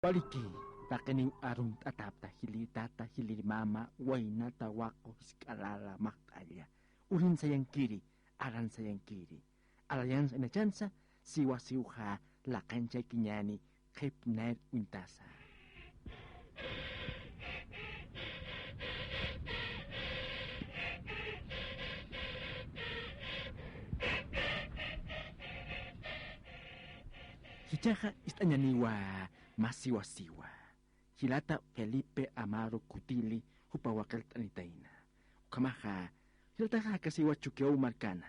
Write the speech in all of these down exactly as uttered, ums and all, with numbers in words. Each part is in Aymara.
Waliki, taqiniw arunt'atäpta jilïr tata, jilïr mama, waynata, waqu, jisk'a lala, maqt'alla. Urin sayankiri, aran sayankiri. Alayansa inachansa, siwa siwxa laqanchakiñäni qhip nayr uñtasa. Jichhaxa ist'añäniwa mä siwa siwa. Jilata Felipe Amaro Cutili, jupawa qillqt'anitayna. Ukhamaxa, jilataxa jakasiwa Chukiyawu markana,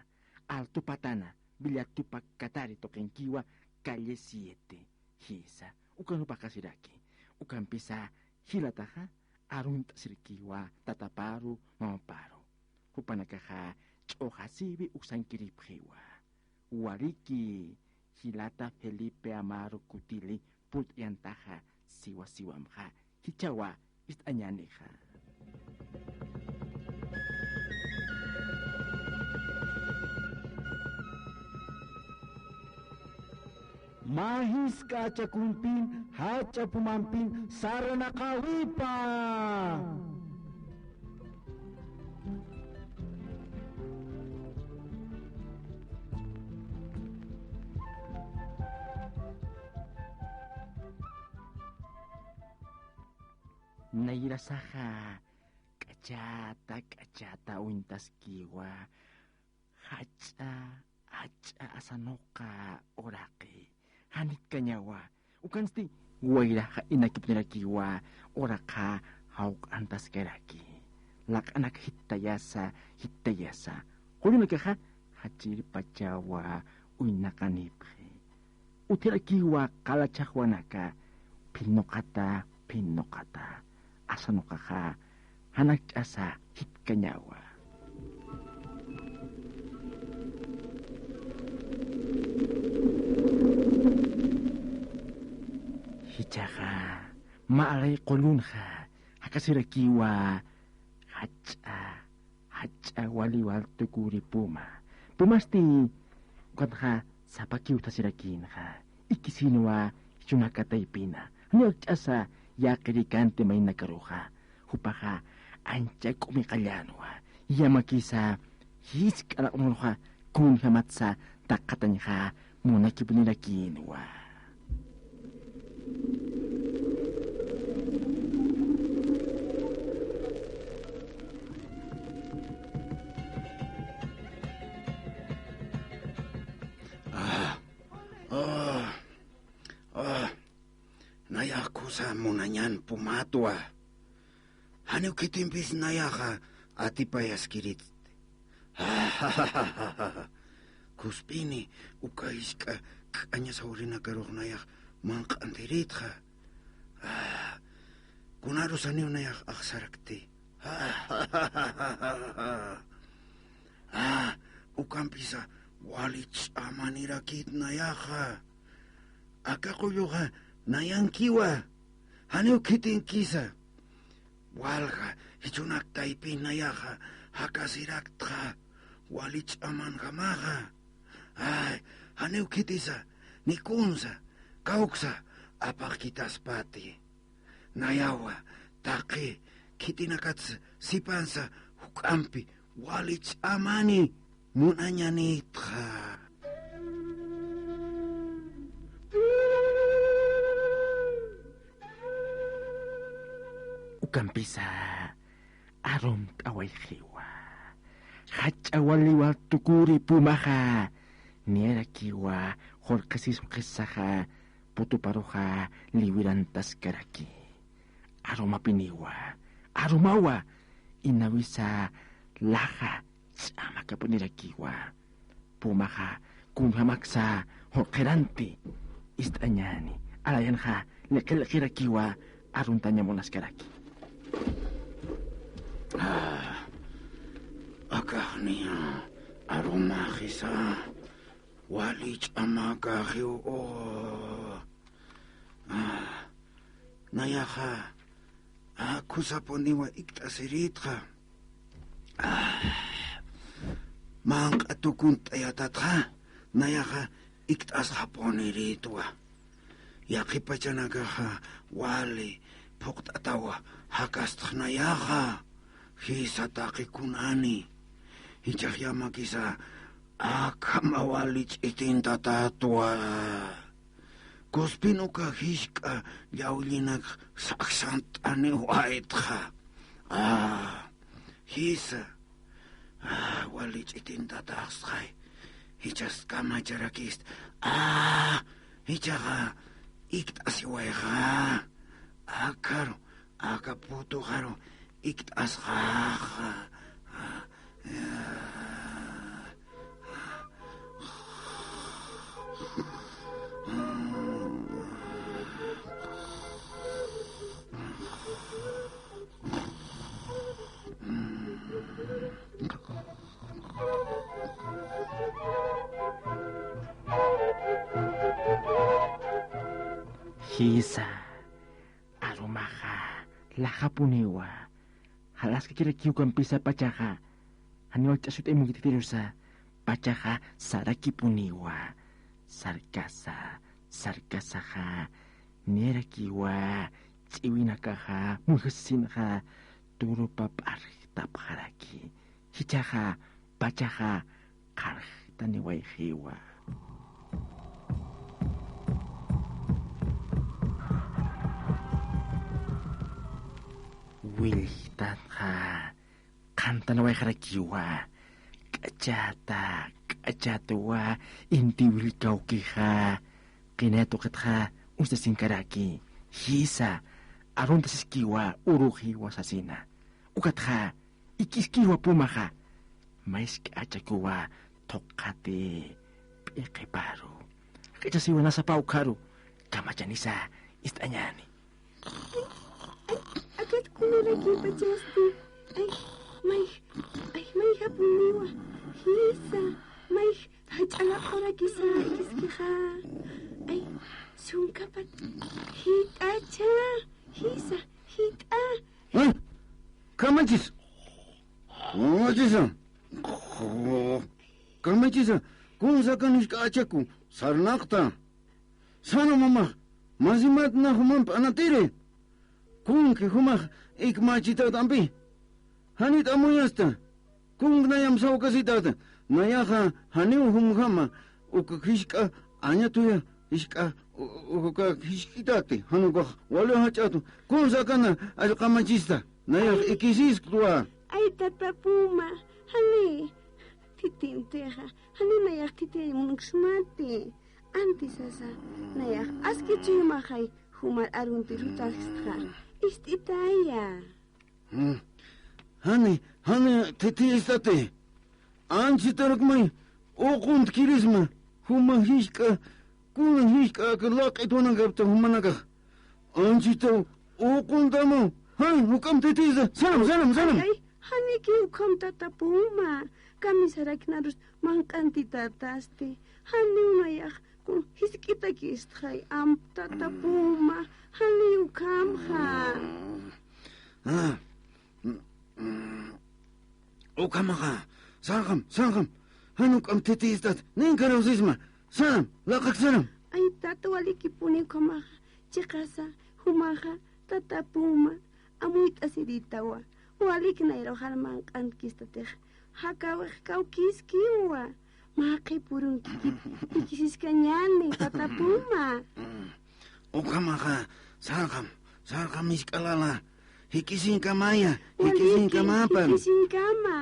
Alto Patana, Villa Tupac Katari tuqinkiwa, calle siete. Jisa, ukan jupax jakasiraki. Ukampisa, jilataxa, arunt'asirakiwa tataparu, mamaparu. Jupanakaxa, ch'uxasiwi uksankiripxiwa. Waliki, jilata Felipe Amaro Cutili, purt'ayantaxa siwa siwamxa, jichhawa ist'añänixa. Mä jisk'a achakumpin, jach'a pumampin, saranaqäwipa. Nayrasaxa k'achata, k'achata uñtaskiwa, jach'a, jach'a asanuqa uraqi, janitkañawa. Ukansti wayraxa inakipnirakiwa, uraqxa jawq'antaskaraki. Laq'anak jittayasa, jittayasa. Qullunakaxa jachirpachawa uñnaqanipxi. Utjirakiwa qala chhaxwanaka, phinuqata, phinuqata. Asanuqaxa, janakch'asa jitkañawa. Jichhaxa, mä aray qullunxa, jakasirakiwa, jach'a, jach'a wali wal tukuri puma. Pumasti, ukanxa, sapakiw utjasirakïnxa. Ikisinwa, jichhunaka taypina. Janiw akch'asa, yaqirikanti maynakaruxa. Jupaxa, ancha k'umiqallanwa. Yamakisa, jisk'a laq'unuxa, kunjamatsa, taqatañxa, munakipnirakïnwa. Ah, ah, ah, nayax kusa munañan pumatwa. Janiw khitimpis nayaxa atipayaskiritsti. Khuspini uka jisk'a k'añasaw urinakarux nayax manq'antiritxa. Kunarus janiw nayax axsarakti. Ukampisa wali ch'amanirakit nayaxa. Aka qulluxa nayankiwa, janiw khitinkisa. Walja, jichhunak taypin nayaxa jakasiraktxa, wali ch'amanjamaxa. Ay, janiw khitisa, ni kunsa, kawksa, apaxkitaspati. Nayawa, taqi, khitinakatsa, sipansa, juk'ampi, wali ch'amani, munañanitxa. Ukampisa, arumt'awayxiwa. Jach'a wali wal tukuri pumaxa, niyarakiwa, jurqisispaxa, putuparuxa, liwirantaskaraki. Arumapiniwa, arumawa, inawisa, laja, ch'amakapunirakiwa. Pumaxa, kunjamaksa, jurqiranti, ist'añäni, alayanxa, liqi liqirakiwa, aruntaña munaskaraki. Ah, akaxniya, arumaxisa, wali ch'amakaxiw, oh. Ah, nayaxa, ah, khusapuniwa ikt'asiritxa. Ah, manq'a tukunt'ayatatxa, nayaxa ikt'asxapuniritwa. yaqhipachanakaxa wali phuqt'atawa jakastx nayaxa. Jisa taqi kunani. Jichhax yamakisa akhama wali ch'itintatätwa. Kuspin uka jisk'a llawllinak saksant'aniwaytxa. Ah, jisa. Ah, wali ch'itintatäxstxay. Jichhas kamacharakist. Ah, jichhaxa ikt'asiwayxa. Akharu, aka putuxaru ikt'asxaxa. Jisa, arumaxa, laqapuniwa. Jalaskakirakiw ukampisa pachaxa, janiw ch'asut'ay munkititirusa, pachaxa sarakipuniwa. Sarkasa, sarkasaxa, niyarakiwa, ch'iwinakaxa, muljasisinxa, turupa p'arjtapxaraki. Jichhaxa, pachaxa, qharjtaniwayxiwa. Willjtatxa, qhantanawayxarakiwa, k'achata, k'achatwa, inti willkawkixa, qinay tuqitxa, uñstasinkaraki, jisa, aruntasiskiwa, uruxiwa sasina. Ukatxa, ikiskiwa pumaxa, mask'achakuwa, thuqhati, p'iqiparu. Q'ichasiwa nasapaw ukharu, kamachanisa, ist'añäni. Ay, akat kunarakiw pachasti. Ay, may, ay, mayjapuniwa. Jisa, may, jach'a laq'urakisa, ikiskixa. Ay, sunkapat. Jit'acha, jisa, jit'a. ¿Eh? Kamachis. Kamachisa. Kamachisa. Kunsa kan jisk'a achaku. Sarnaqta. Sana mamax. Masimat na jumamp anatiri. Kunki jumax ikmachitatampi. Janit amuyasta. Kunk nayam sawkasitäta. Nayaxa janiw jumjama. Uka jisk'a añatuya. Jisk'a u-, u-, uka jisk'itäti. Jan ukax wali jach'atu. Kunsa akana allqamachista. Nayax ikisisktwa. Ay, tata puma. Jani. Thitintixa. Jani nayax thitiyay munksmati. Antisasa, nayax aski chuymaxay, jumar arunti rut'askistxa. Ist'itaya. Mm. Jani, jani thithistati. Anchitarukmay, uquntkirisma, juma jisk'a, kuna jisk'a aka laq'itwanakapta jumanakax. Anchitaw, uquntamaw, jan, juk'am thithista, sanam, sanam, sanam. Ay, ay, janiki ukham tata puma, kamisaraknarus manq'antitätasti, janiw nayax, kun jisk'itakistxay, amp tata puma, janiw ukhamxa. Ah, mm, mm. Ukhamaxa, sarxam, sarxam, jan juk'am thithistat, ninkarawsisma, sanam, laqak sanam. Ay, tata walikipuni ukhamaxa, chiqasa, jumaxa, tata puma, amuyt'asiritawa, walik nayraw jan manq'antkistatix, jakawix kawkiskiwa, mä qhipürunkikip, ikisiskañäni, tata puma. Ukhamaxa, sarxam, sarxam jisk'a lala, jik'isinkamaya, jik'isinkamapa. Jik'isinkama.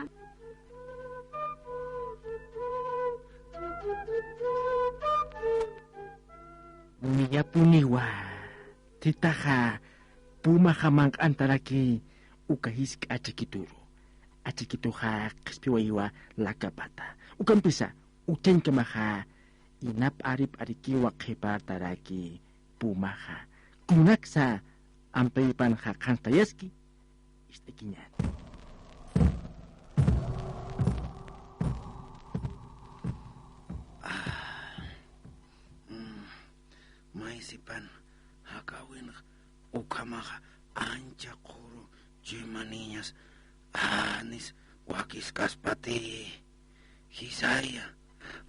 Niyapuniwa, thithaxa, pumaxa manq'antaraki, uka jisk'a achikituru. Achikituxa qhispiwayiwa lakapata. Ukampisa, uchañkamaxa, inap'arip'arikiwa qhipartaraki pumaxa. Kunaksa amtayipanxa qhanstayaski, ist'akiñäni. Ah, mm, maysipan jakäwinx ukhamaxa ancha qhuru chuymanïñas, anis wakiskaspati. Jisaya,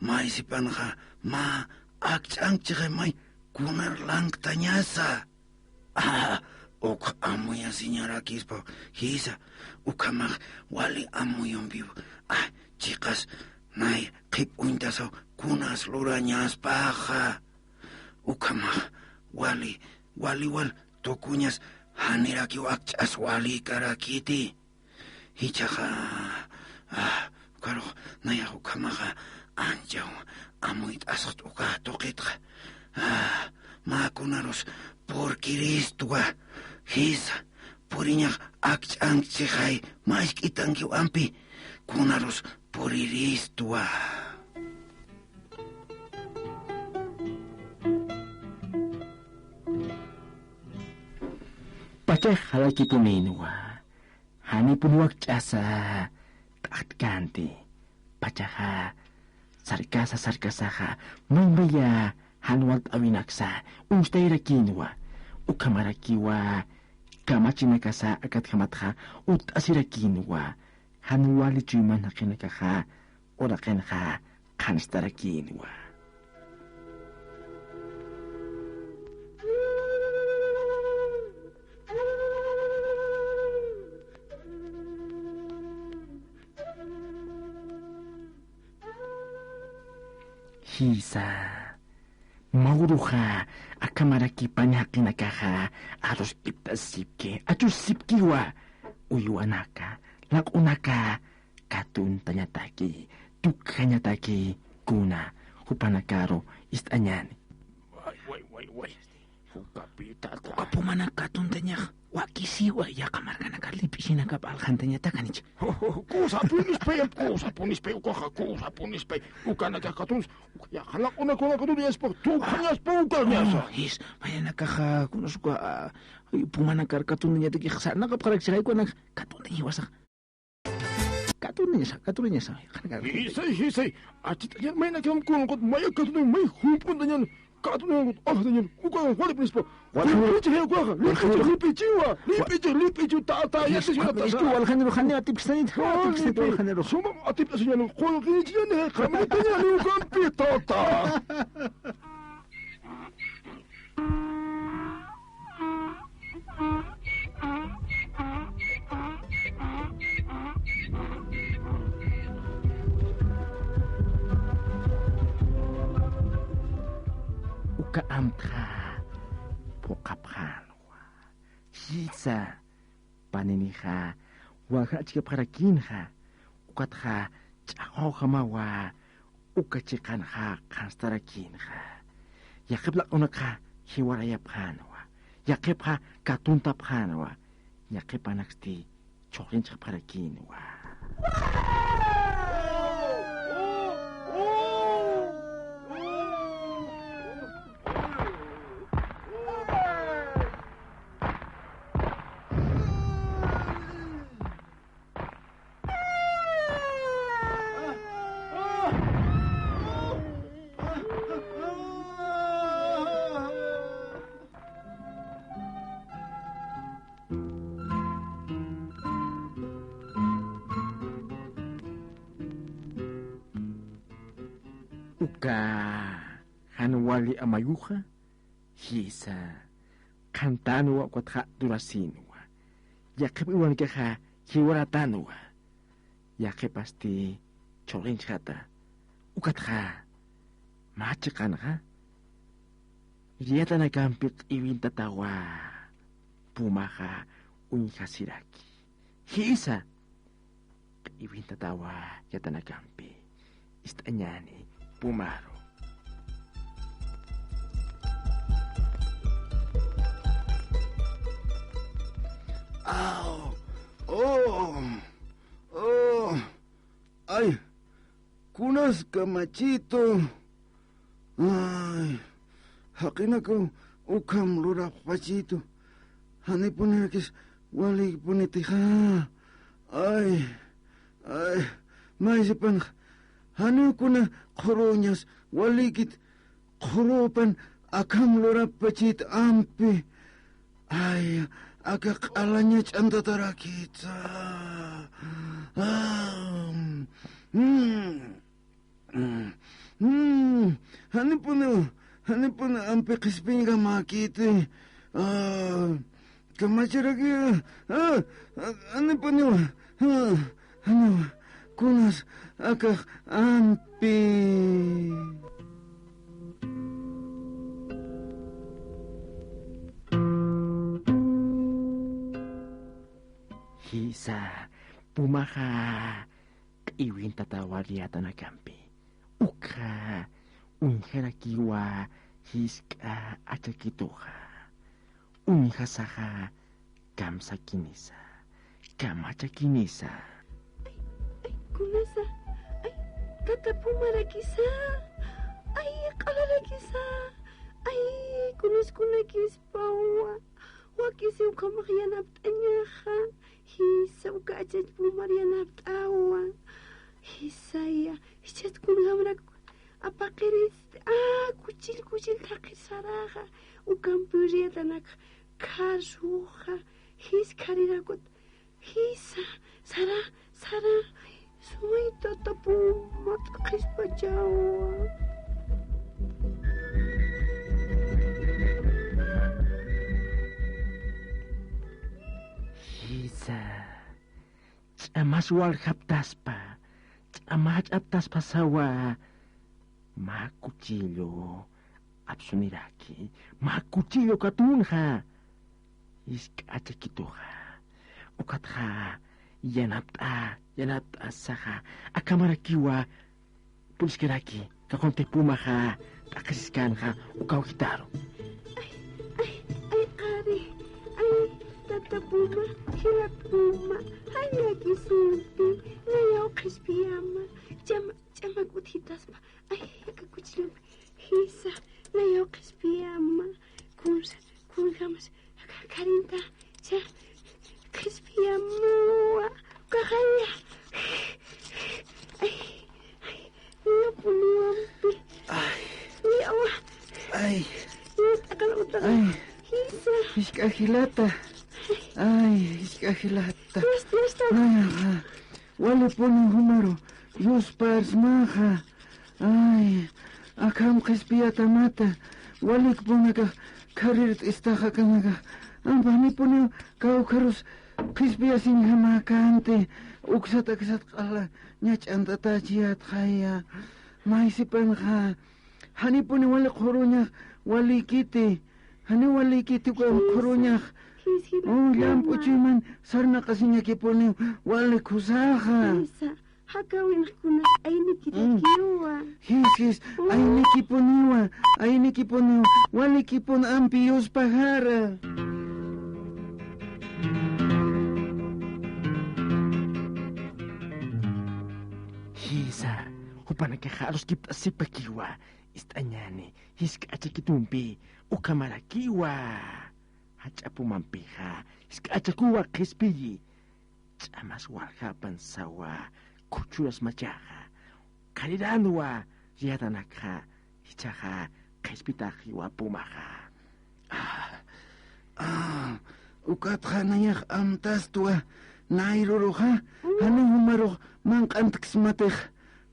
maysipanxa mä akch'ankchixay may Kunar lanktañasa. Ah, ukx amuyasiñarakispa, jisa, ukhamax wali amuyumpiw. Ah, chiqas, nay, qhip uñtasaw, kunas lurañaspaxa. Ukhamax, wali, wali, wal, tukuñas, janirakiw akch'as walïkarakiti. Jichhaxa, ah, ukarux nayax ukhamaxa anchaw amuyt'asxt uka tuqitxa. Ah, mä kunarus purkiristwa, jisa, puriñax akch'ankchixay, mä isk'itankiw ampi, kunarus puriristwa. Pachax jalakipuninwa. Janipuniw akch'asa t'aqtkanti. Pachaxa sarkasa sarkasaxa, maymaya jan walt'äwinaksa uñstayirakinwa. Ukhamarakiwa kamachinakasa akatjamatxa utt'asirakinwa. Jan wali chuyman jaqinakaxa uraqinxa qhanstarakinwa. Jisa, mä uruxa, akhamarakipani jaqinakaxa, arus iptasipki, achusipkiwa, uywanaka, laq'unaka, katuntañataki, tukjañataki, kuna, jupanakaru ist'añäni. Way, way, way, way. Ukapi, tata. Uka pumanak katuntañax, wakisiwa, yaqha markanaka, lip'isinakap alxantañatak, janicha. Kusapunïspay, kusapunïspay, ukaxa, kusapunïspay, ukanakax katuns, yaqha laq'unakunax katunspa, tukjañaspa, ukañasa. Oh, jis, mayanakaxa, kunas uka, ah, pumanakar katuntañatakix, sarnaqapxarakchixay, ukanak katuntañiwasax. Katuntañasa, katuntañasa, qanakar. Jisay, jisay, achitañan, maynakiram kunqut, maya katuntañan, may jump'untañan, katuntañan, ajtañan, uka, walipinispa. Walxani-, lipichi, ukaxa, lipichi, lipichiwa, lipichi, lipichi, tata, yatichi, tata. Walxaniru, jani atipxsanit, atipxsanit, walxaniru. Suma atipxsanit, qulqichiñan, qamitañan, ukampi, tata. Uka amtxa phuqhapxänwa. Jisa, paninixa, walja achkapxarakinxa, ukatxa ch'aqwawjamawa, uka chiqanxa qhanstarakïnxa. Yaqhip laq'unakxa jiwarayapxänwa. Yaqhipxa katuntapxänwa. Yaqhipanaksti chhuqllinchxapxarakïnwa. Uka jan wali amayuxa, jisa, qhantänwa ukatxa durasïnwa. Yaqhip uywankixa jiwaratänwa. Yaqhipasti chhuqllinchxata. Ukatxa mä chiqanxa yatanakampi q'iwintatawa. Pumaxa uñjasiraki. Jisa, q'iwintatawa yatanakampi. Ist'añäni pumaru. Aw, oh, oh, ay, kunas kamachitu. Ay, jaqinakaw ukham lurapxpachitu. Janipunirakis walïkipunitixa. Ay, ay, maysipanx, janiw kuna qhurüñas walïkit qhurüpan akham lurapxpachit ampi. Ay, aka q'alaña ch'antatarakitsa. Ah, mm. Mm, mm, janipuniw, Janipun ampi qhispiñkamäkiti. Kamacharaki. Janipuniwa. Janiwa. Kunas akax ampi. Jisa, pumaxa q'iwintatäwa riyatanakampi. Ukxa uñjarakiwa jisk'a achakituxa. Uñjasaxa kamsakinisa, kamachakinisa. Ay, ay, kunasa, ay, tata pumarakisa, ay, q'alarakisa, ay, kunaskunakispawa, wakisi ukhamax yanapt'añaxa, jisa uka achach pumar yanapt'awa, jisaya, jichhat kunjamrak apaqirist, a, kuchil, kuchil thaqhir saraxa, ukampiw riyatanakxa, kharsuxa, jis kharirakut, jisa, sara, sara, sumay tata puma t'aqhispachawa. Jisa, ch'amas waljaptaspa, ch'amach'aptaspasawa, mä kuchillu apsuniraki, mä kuchillu katunxa, jisk'a achakituxa. Ukatxa, yanapt'a, yanapt'asaxa, akhamarakiwa, puliskaraki, kaquntix pumaxa, t'aqhisiskänxa, ukaw jitaru. Ay, ay, ay, qari, ay, tata puma, jilat puma, jallakisunti, nayaw qhispiyama, ch'ama, ch'amak utjitaspa, ay, aka kuchillampi, jisa, nayaw qhispiyama, kunsa, kunjamas, ka-, karinta, cha, qhispiyamawa, kajaya, ay, ay, niyapuniwampi, ay, niyawa, ay, niyat'aqal utara, ay, jisa, jisk'a jilata, ay, jisk'a jilata, yasta, yasta, ay, ajá. Walipuni jumaru yusparsmaxa. Ay, akham qhispiyatamata. Walikpunakax kharirt'istaxa kanakax. Ampa janipuniw kawkharus qhispiyasiñjamäkänti. Uksat aksat q'ala ñach'antatächiyätxaya. Maysipanxa. Janipuni wali qhuruñax, walikiti. Janiw walikiti uka qhuruñax. Jis, jis, oh, llamp'u chuyman sarnaqasiñakipuniw, wali khusaxa. Jisa, jakäwinx kunas aynikirakiwa. Jis, jis, aynikipuniwa, aynikipuniwa, walikipun ampi yuspaxara. Jisa, jupanakaxa aruskipt'asipakiwa. Ist'añäni, jisk'a achakitumpi, ukhamarakiwa. Jach'a pumampixa, jisk'a achakuwa qhispiyi. Ch'amas waljapan sawa, khuchuras machaxa. Khariränwa, riyatanakxa, jichhaxa, qhispitaxiwa pumaxa. Ah, ah, ukatxa nayax amtastwa, nayruruxa, janiw jumarux manq'antksmatix,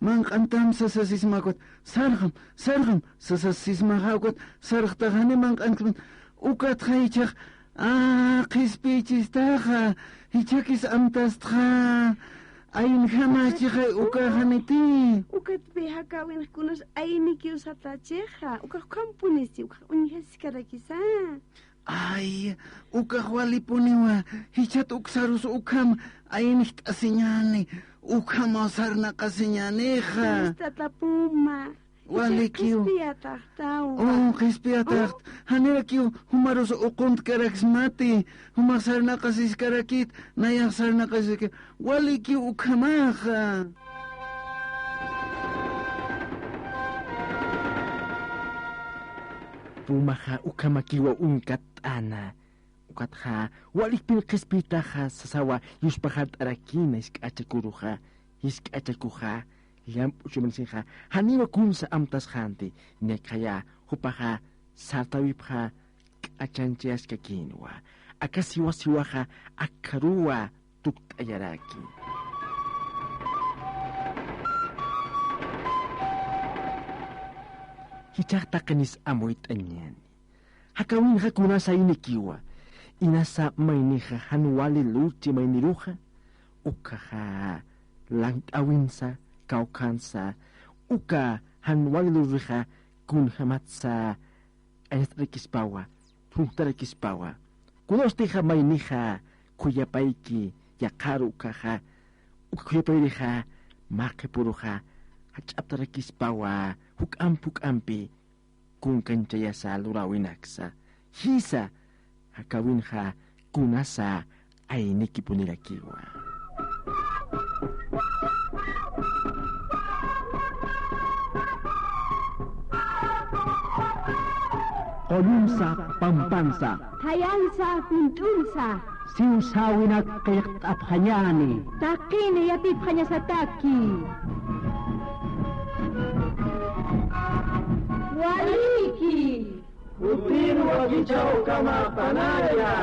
manq'antam sasasisma ukat, sarxam, sarxam, sasasismaxa ukat, sarxtax janiw manq'antksmat, ukatxa jichhax, ah, qhispiychistaxa, jichhakis amtastxa, aynjamachixa, ukaxaniti. Ukatpï jakäwinx kunas aynikiw satachixa, ukax ukhampunisi, ukax uñjasiskarakisa. Ay, ukax walipuniwa, jichhat uksarus ukham aynjt'asiñäni, ukhamaw sarnaqasiñänixa. Tata puma. Walikiw. Qhispiyataxtawa. Oh, qhispiyataxt. Oh. Janirakiw, jumarus uquntkaraksmati, jumax sarnaqasiskarakit, nayax sarnaqasiskarakit. Walikiw ukhamaxa. Pumaxa ukhamakiwa uñkatt'ana. Ukatxa walikpin qhispiytaxa sasawa yuspaxart'arakïna jisk'a achakuruxa, jisk'a achakuxa, llamp'u chuymansinxa, janiwa kunsa amtasxänti, niyakxaya jupaxa sartawipxa k'achanchayaskakïnwa, aka siwa siwaxa akkharuwa tukt'ayaraki. kichax taqinis amuyt'añäni. Jakawinxa kunasa aynikiwa, inasa maynixa jan wali lurchi mayniruxa, ukhaxa lant'äwinsa, kawkhansa, uka jan wali lurixa kunjamatsa añst'arakispawa, thunjtarakispawa. Kunawstixa maynixa khuyapayki yaqharu ukhaxa, uka khuyapayrixa mä qhipuruxa jach'aptarakispawa, juk'amp juk'ampi kunkanchayasa luräwinaksa, jisa jakawinxa kunasa aynikipunirakiwa. Qullumsa, pampansa, thayansa, junt'unsa, siwsäwinak qillqt'apxañäni, taqini yatipxañasataki. Waliki. Jutin wakichäwkamapanaya.